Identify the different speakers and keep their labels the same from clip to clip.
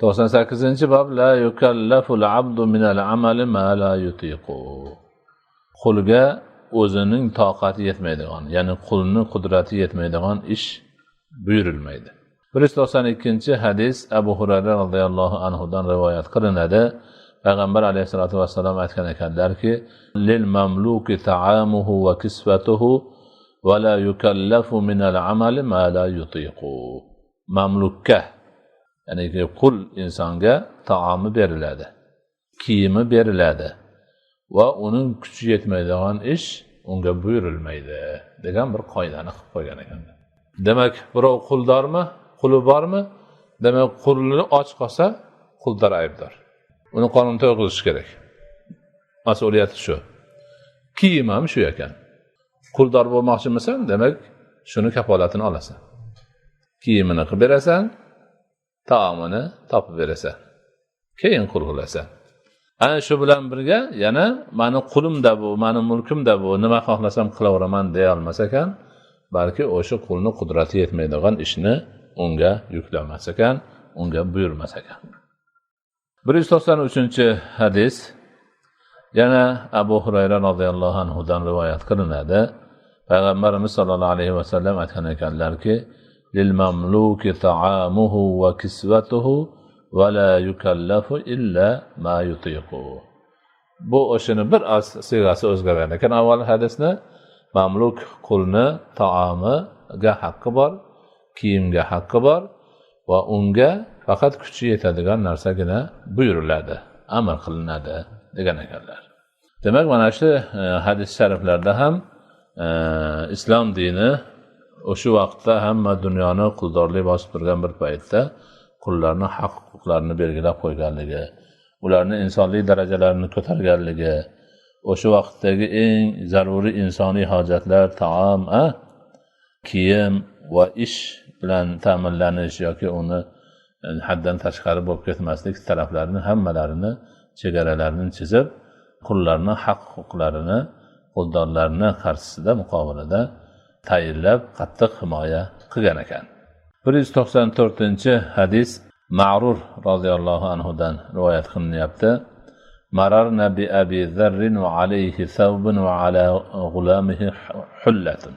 Speaker 1: 98-bob. La yukallaful abdu minal amali ma la yutiqu. Qulga o'zining toqati yetmaydigan, ya'ni qulning qudrati yetmaydigan ish buyurilmaydi. 192-hadis Abu Hurayra radhiyallohu anhudan rivoyat qilinadi. Payg'ambar alayhisolatu vassalom aytgan ekanlarki: "Lil mamluki ta'amuhu va kisvatuhu va la yukallafu minal amali ma la yutiqu." Mamlukka, ya'ni qul insonga taomi beriladi, kiyimi beriladi va uning kuchi yetmaydigan ish unga buyurilmaydi degan bir qoidani qilib qo'ygan ekanlar. Demak, birov quldormi, quli bormi? Demak, qulni och qolsa, quldor aybdor. Uni qonun to'yg'izish kerak. Mas'uliyati shu. Kiyim ham shu ekan. Quldor bo'lmoqchimisan, demak, shuni kafolatini olasan. Kiyimini qilib berasan, taomini topib berasan. Keyin qul qilasan. Ana shu bilan birga yana mani qulimda bu, mani mulkimda bu, nima xohlasam qilaveraman deya olmas ekan, balki o'sha qulni qudrati yetmaydigan ishni unga yuklamas ekan, unga buyurmas ekan. 193-hadis yana Abu Hurayra radhiyallohu anhudan rivoyat qilinadi. Payg'ambarimiz sollallohu alayhi vasallam aytgan ekanlarki: "Lil mamluki ta'amuhu va kisvatuhu va la yukallafu illa ma yutiqu." Bu o'shani bir oz siyg'asi o'zgargan ekan. Avval hadisni mamluk qulni taomiga haqqi bor, kiyimga haqqi bor va unga faqat kuchi yetadigan narsagina buyuriladi, amr qilinadi degan ekanlar. Demak, mana shu hadis shariflarda ham islom dini o'sha vaqtda hamma dunyoni quldorlik bosib turgan bir paytda qullarni haq huquqlarini belgilab qo'yganligi, ularni insonlik darajalarini ko'targanligi, o'sha vaqtdagi eng zaruriy insoniy hojatlar taom, kiyim va ish bilan ta'minlanish yoki uni haddan tashqari bo'lib ketmaslik talablarini hammalarini chegaralarini chizib, qullarni haq huquqlarini quldorlarni qarshisida muqobilada tayinlab qattiq himoya qilgan ekan. 194-hadis Ma'rur roziyallohu anhudan rivoyat qilinyapti. Mararna bi Abi Zarrin va alayhi thawbun va ala g'ulamihi hullatun.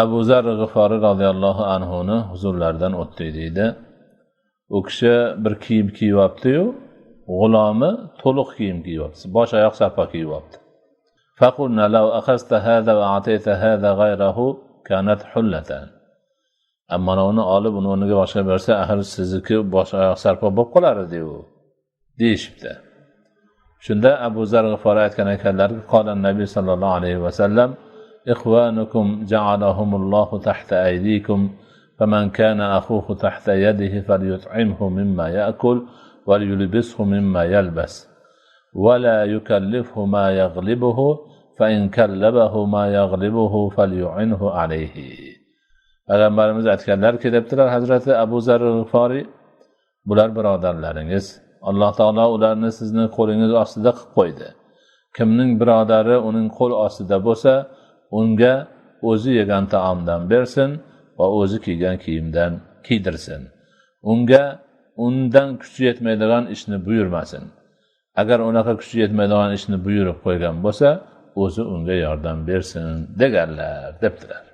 Speaker 1: Abu Zar G'iforiy roziyallohu anhuni huzurlaridan o'tdik deydi. U kishi bir kiyim kiyyapti-yu, g'ulomi to'liq kiyim kiyyapti, bosh oyoq sarpo kiyyapti. Faqulna law akhazta hada va atayta hada ghayrahu kanat hullatan. Mana uni olib uni o'rniga boshqa bersa, axir sizniki bosh oyoq sarpo bo'lib qolar edi u, deyishibdi. Shunda Abu Zar G'iforiy aytgan ekanlarki: "Qola Nabiy sallallohu alayhi vasallam: إخوانكم جعلهم الله تحت أيديكم فمن كان أخوه تحت يده فليطعمه مما يأكل وليلبسه مما يلبس ولا يكلفه ما يغلبه فإن كلبه ما يغلبه فليعنه عليه." Payg'ambarimiz aytganlarki, debdilar Hazrati Abu Zar G'iforiy, bular birodarlaringiz. Alloh taolo ularni sizni qo'lingiz ostida qilib qo'ydi. Kimning birodari uning qo'l ostida bo'lsa, unga o'zi yegan taomdan bersin va o'zi kiygan kiyimdan kiydirsin. Unga undan kuchi yetmaydigan ishni buyurmasin. Agar unaqa kuchi yetmaydigan ishni buyurib qo'ygan bo'lsa, o'zi unga yordam bersin deganlar, debdilar.